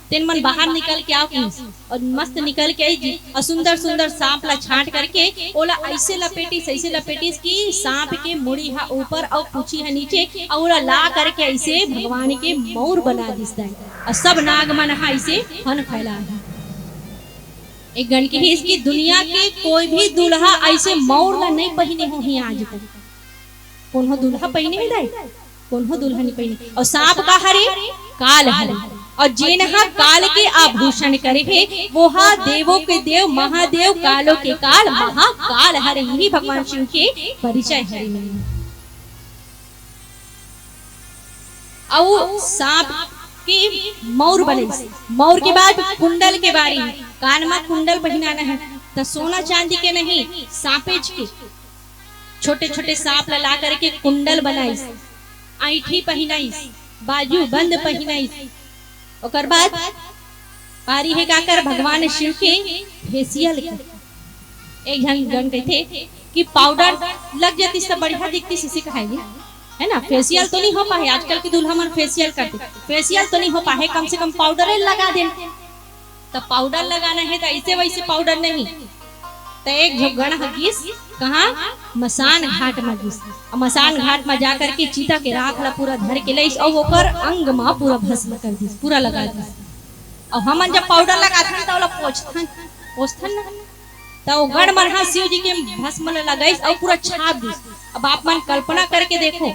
तेन मन बाहर निकल के आओ कहिस। अउ मस्त निकल के आइस जी, अउ सुंदर सुंदर सांप ला छांट करके ओला अइसे लपेटिस, अइसे लपेटिस कि सांप के मुड़ी हा ऊपर अउ पूछी हा नीचे, अउ ओला ला करके अइसे भगवान के मउर बना दिस दाई। अउ सब नाग मन हा अइसे फन फैला हे। एक गण कहिस कि दुनिया के कोई भी दूल्हा अइसे मउर ला नइ पहिने होही आज तक। कोनो दूल्हा पहिने हे दाई? कोनो दूल्हा नइ पहिने। अउ सांप का हरे? काल हरे। अउ जेन हा काल के आभूषण करे हे, वो हा देवों के देव महादेव, कालों के काल महाकाल हरे। इही भगवान शिव के परिचय हरे। अउ सांप के मउर बनिस, मउर के बाद कुंडल के बारी, कान म कुंडल पहिनाना हे, त सोना चांदी के नहीं, सांपेच के। छोटे छोटे सांप ला ला करके कुंडल बनाइस, अंइठी पहिनाइस, बाजू बंद पहिनाइस। ओकर बाद पारी हे काकर भगवान शिव के फेशियल के। एक झन गण कहिथे कि पाउडर लग जातिस त बढ़िया दिखतिस, इसे कहाए हे ना। फेशियल तो नइ हो पाए, आजकल के दूल्हा मन फेशियल करथे, फेशियल तो नइ हो पाए, कम से कम पाउडर लगा देन। त पाउडर लगाना हे त अइसे वइसे पाउडर नहीं। त एक झो गण ह गिस कहाँ? मसान घाट म गिस। अउ मसान घाट म जा करके चिता के राख ला पूरा धर के लइस अउ ओकर अंग म पूरा भस्म कर दिस, पूरा लगा दिस। अउ हमन जब पाउडर लगाथन त ओला पोंछथन, पोंछथन ना, त ओ गण मन ह शिव जी के भस्म ला लगाइस अउ पूरा छाप दिस। अब आप मन कल्पना करके देखो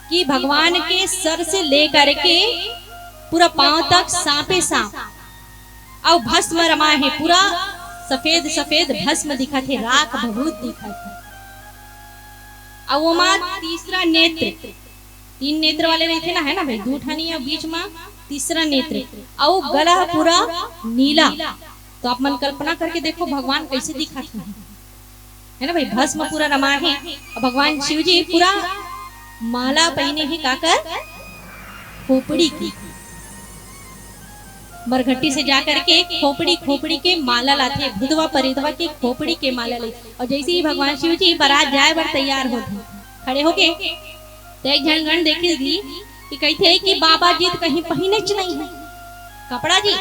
कि भगवान के सर से लेकर के पूरा पांव तक सांपे सांप अउ भस्म रमा हे, पूरा सफेद सफेद भस्म दिखत हे, राख भभूत दिखत हे। अउ ओमा तीसरा नेत्र, तीन नेत्र वाले रहिथे ना, हे ना भाई, दू ठनी अउ बीच म तीसरा नेत्र, अउ गला ह पूरा नीला। तो आप मन कल्पना करके देखो भगवान कइसे दिखत हे। हे ना भाई, भस्म पूरा रमा हे। अउ भगवान शिव जी पूरा माला पहिने हे काकर? खोपड़ी के। मरघट्टी से जा करके खोपड़ी, खोपड़ी के माला लाथे, भूतवा परेतवा के खोपड़ी के माला ले। अउ जइसे ही भगवान शिव जी बरात जाए बर तैयार होथे, खड़े होके, त एक झन गण देखिस जी कि कहिथे कि बाबा जी त कहीं पहिनेच नइ हे कपड़ा जी,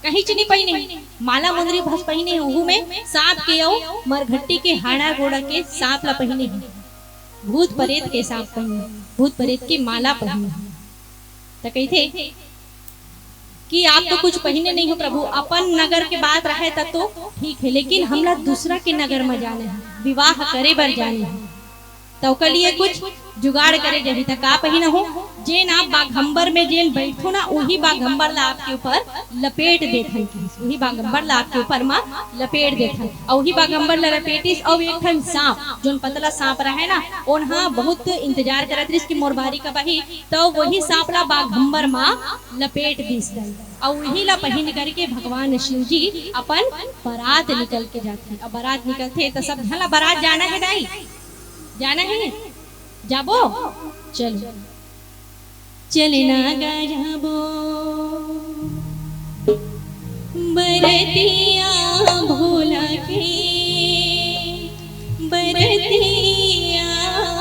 कहींच नइ पहिने हे, माला मुंदरी बस पहिने हे, उहू में सांप के अउ मरघट्टी के हाड़ा गोड़ा के सांप ला पहिने हे, भूत परेत के सांप पहिने, भूत परेत के माला पहिने हे। त कहिथे कि आप तो कुछ पहिने नइ हो प्रभु, अपन नगर के बात रहे त तो ठीक हे, लेकिन हमला दूसरा के नगर म जाना हे, विवाह करे बर जाना हे। त ओकर लिए कुछ जुगाड़ करे जाही। त का पहिनहूं? जेन आप बाघंबर में जेन बइठथो ना, उही बाघंबर ला आपके ऊपर लपेट देथन कहिस। उही बाघंबर ला आपके ऊपर म लपेट देथन। अउ उही बाघंबर ला लपेटिस, अउ एक ठन सांप, जोन पतला सांप रहे ना, ओन ह बहुत इंतजार करत रिहिस कि मोर बारी कब आही, त वही सांप ला बाघंबर म लपेट दिस। अउ उही ला पहिन करके भगवान शिव जी अपन बरात निकल के जाथे। अउ बरात निकलथे त सब झन ला बरात जाना हे दाई, जाना हे, जाबो? चलो, चलना गा जाबो बरतिया भोला के, बरतिया हो।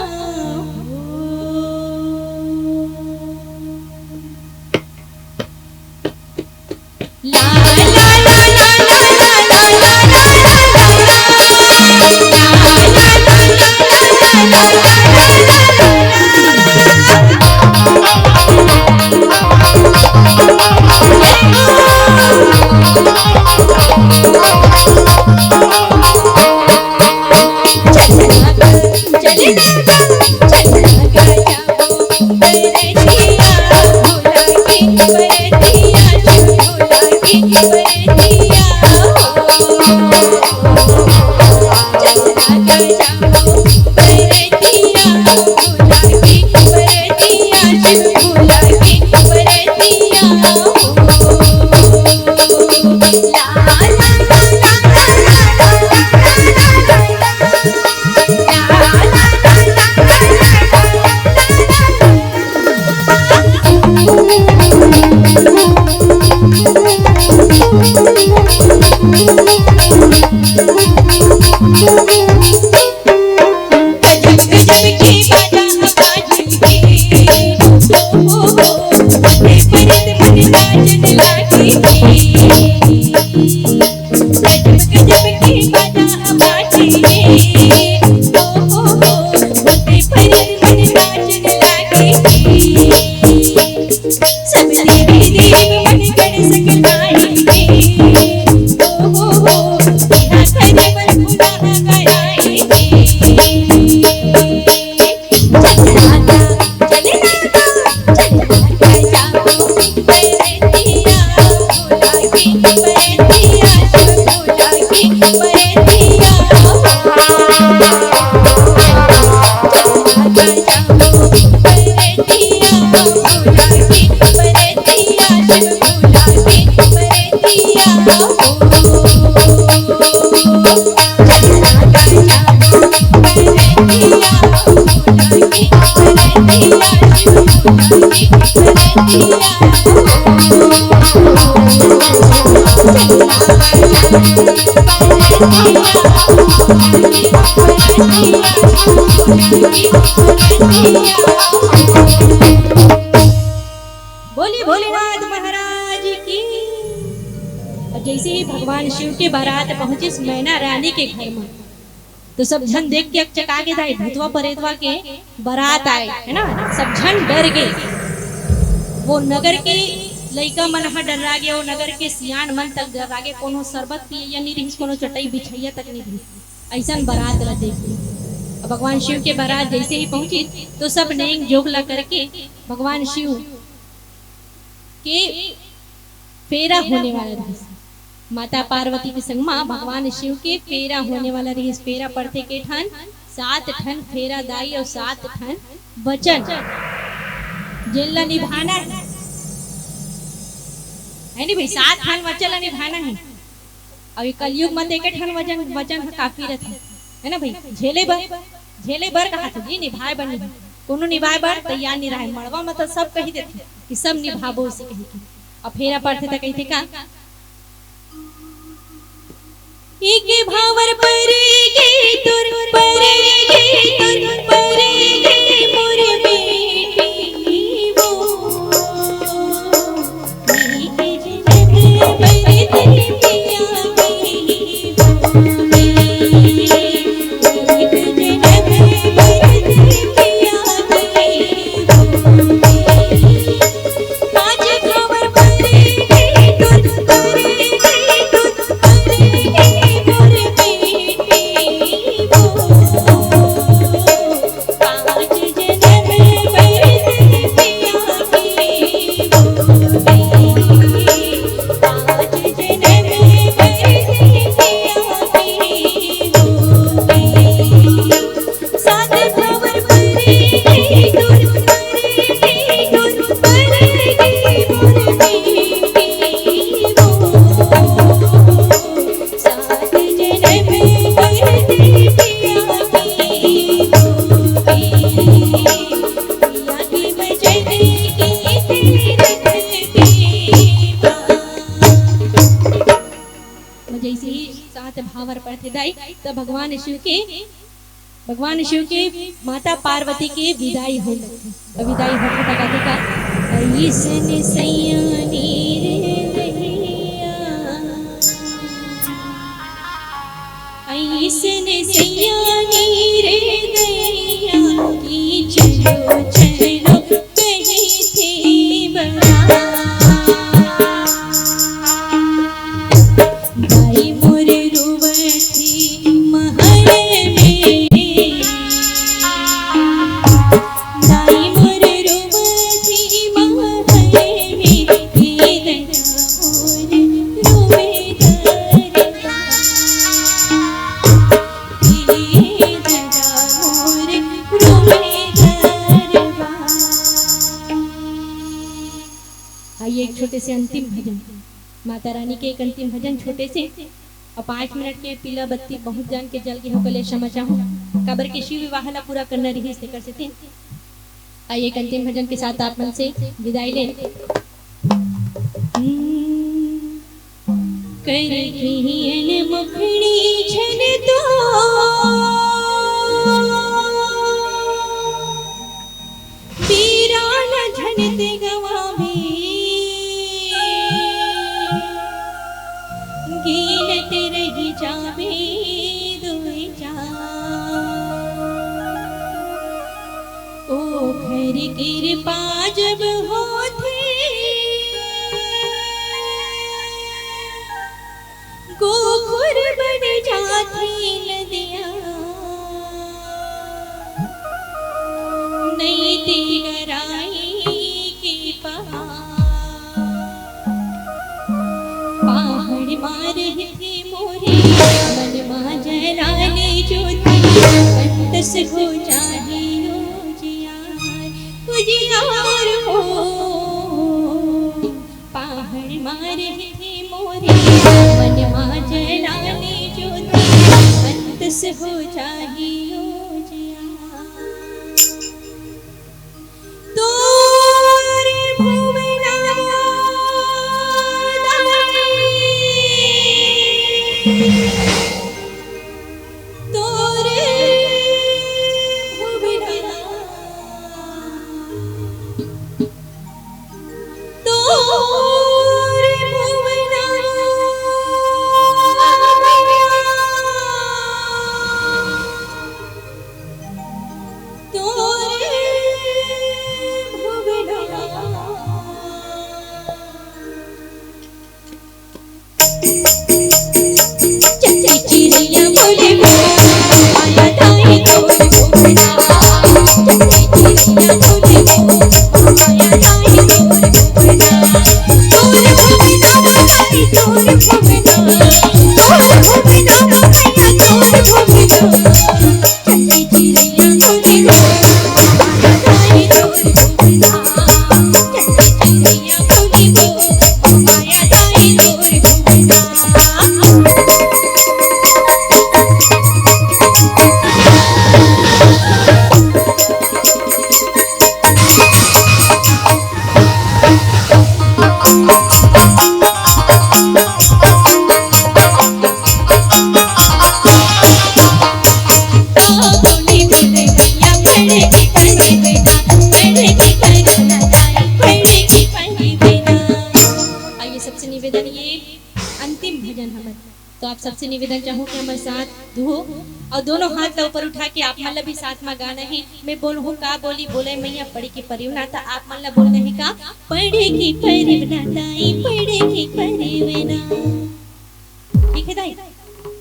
गजब गजब के बाजा बाजे रे। ओ हो हो, होते फरन मन नाचन लागे रे। सब देवी देव मन गण सकताई रे। ओ हो हो, बिना करे मन फुला कराई रे। बोलिए भोलेनाथ महाराज की। और जैसे ही भगवान शिव के बारात पहुंचिस मैना रानी के घर में, तो सब झन देख के अकचका गे दाई, भूतवा परेतवा के बारात आए, है ना? सब झन डर गे। वो नगर के लइका मन ह डर्रा गे, वो नगर के सियान मन तक डर्रा गे। कोनो शरबत पियइया नहीं रहिस, कोनो चटई बिछइया तक नहीं रहिस। अइसन बारात ला देख के अब भगवान शिव के बारात जैसे ही पहुंची, तो सब नेंग जोग ला करके भगवान शिव के फेरा होने वाला रहिस। माता पार्वती के संग मा भगवान शिव के फेरा होने वाला रहिस। फेरा पड़थे के ठन, सात ठन फेरा दाई और सात ठन वचन, जेन ला निभाना है, है नी भाई? सात ठन वचन ला निभाना है। अउ ये कलयुग म तो एक ठन वचन, वचन ह काफी रथे, है ना भाई? झेले बर, झेले बर कहा थे जी, निभाए बर नहीं। कोनो निभाए बर तैयार नहीं रहे। मड़वा म तो सब कही देथे कि सब निभाबो उसे कही के। अब फेरा पड़थे त कहिथे का, एक भावर परेगे तुर, परेगे तुर, परेगे मोर बेटी वो। एक जन्म बर दिल पिया गई वो। एक जन्म बर दिल पिया गई वो। आज खबर परेगे तुर, परेगे तुर, परेगे मोर बेटी वो। पाँच जन्म बर पिया के वो बेटी, पाँच जन्म बर पिया के वो बेटी। सात भवर परेगे तुर, परेगे तुर, परेगे मोर बेटी वो। सात जन्म बर पिया के वो बेटी, पिया के भजन के तीरथ पे बा। जैसे ही सात भावर पड़थे दाई, तब भगवान शिव के, भगवान शिव के माता पार्वती के विदाई होय लगथे। अउ विदाई होथे त कथे का, "अइसन सैया नीर दहिया, अइसन सैया नीर दहिया, कि चलो चलो कहिथे बड़ा।" दाई मोर रोवथे महल में, दाई मोर रोवथे महल में, हे ददा मोर रोवे दरबा, हे ददा मोर रोवे दरबा। आइए, एक छोटे से अंतिम भजन, माता रानी के एक अंतिम भजन छोटे से। अउ पाँच मिनट के पीला बत्ती बहुत जान के जल गे हो, कले क्षमा चाहूँ, काबर के शिव विवाह ला पूरा करना रहिस, तेकर सेती। आइए, एक अंतिम भजन के साथ आप मन से विदाई लें। हम्म। कर किहियन मुखड़ी झन तो, पीरा न झन ते गवावे। गिनत रहि जाबे दुई चार। ओखर किरपा जब होथे, गोखुर बन जाथे नदिया। नइ ते गराई के पहाड़। पहाड़ मा रहिथे मोरे मन मा जलाने ज्योति। अंतस हो जाही उजियार, उजियार हो। पहाड़ मा रहिथे मोरे मन मा जलाने ज्योति। अंतस हो जाही उजियार। तोर भुवना तोर भुवना तोर भुवना तोर भुवना। आइए, सबसे निवेदन, ये अंतिम भजन हमर, तो आप सबसे निवेदन चाहूँ कि हमर साथ दुहो और दोनों हाथ ला ऊपर उठा के आप मन ला भी साथ मा गाना हे। मैं बोलहूँ का बोली, बोले मैया पड़े के परिवना, त आप मन ला बोलना हे का, पड़े के परिवना दाई, पड़े के परिवना। ठीक है दाई,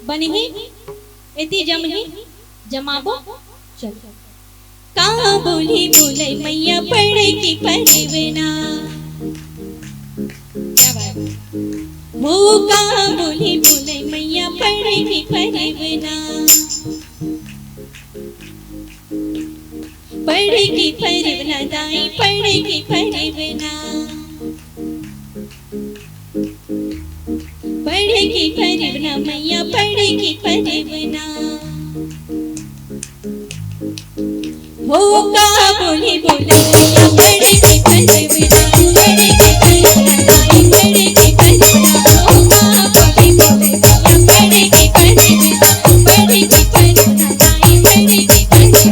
बने ही एती जम ही जमाबो। चल, का बोली बोले मैया पड़े के परिवना। क्या बात। हो का बोली बोले मैया पड़े के परिवना। पड़े के परिवना दाई, पड़े के परिवना। पड़े के परिवना मैया, पड़े के परिवना। हो का बोली बोले मैया, पड़े के परिवना, पड़े के परिवना दाई, पड़े के परिवना। हो का बोली बोले मैया, पड़े के परिवना, पड़े के परिवना दाई, पड़े के परिवना।